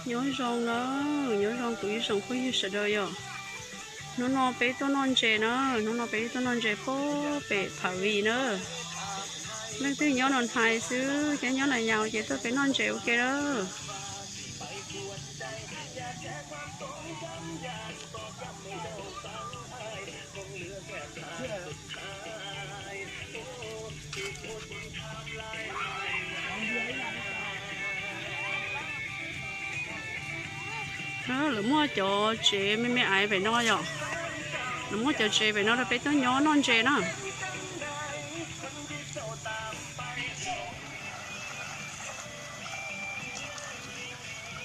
Nyob zoo na, nyob zoo kuv ib tsoom phooj ywg sawv daws yom. Hnub no peb tuaj noj ntses na, hnub no peb tuaj noj ntses puag pem Phav Vim na. Leej twg nyob Noo Hais xwb thiab nyob Nas Yas ces tuaj pem noj ntses ua ke na. Lawv muaj cov tsev me me aiv pem no yom. Lawv muaj cov tsev pem no rau peb tuaj nyob noj ntses na.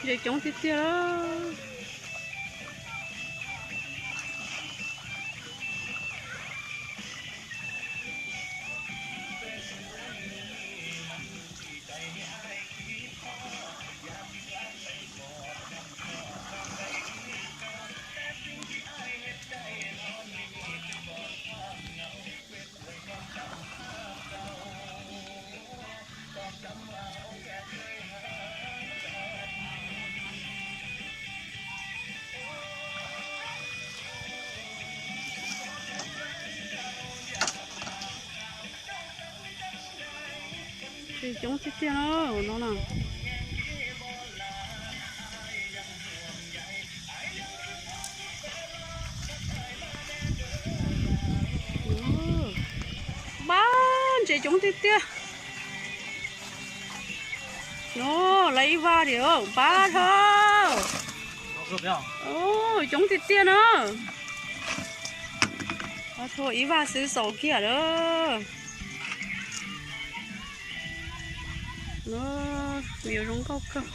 Ntses coob tiag tiag. Ntses coob tiag tiag no na. Pab, ntses coob tiag tiag. No, lawv ib vaj diam pab tho. Coob tiag tiag na. Pab tho ib vaj xwb xaus kiag lawm. No, me nyuam zoo nkauj kawg.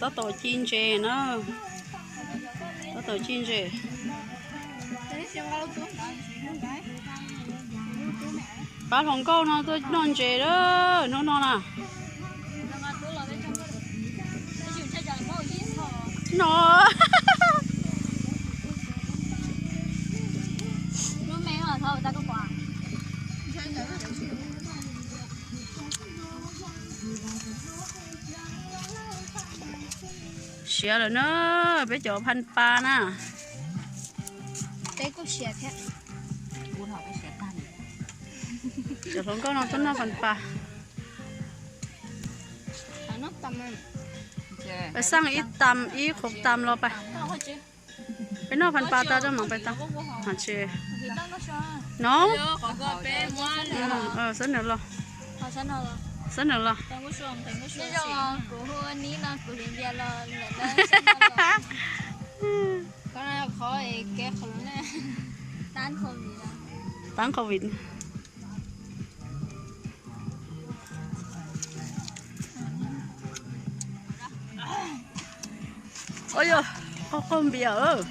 Tab tom ci ntses na. Tab tom ci ntses. Pab hluas nkauj no tuaj noj ntses lawm hnub no na. No. Siav lawm na, peb cov phas pas na. Cov hluas nkauj no tuaj noj phas pas. Pais xaj ib tas ib qhuv tas los pais. Peb noj phas pas tas rau mam pais tas. No, xab nws los, xab nws los. Tán COVID. Ua yog qaug qaug npias.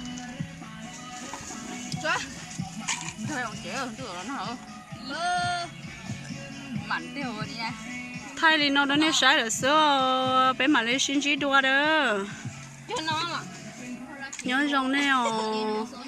Thaij li no rau nej saib lawm xwb, peb mam li sib ntsib dua dawb. Nyob zoo nej os.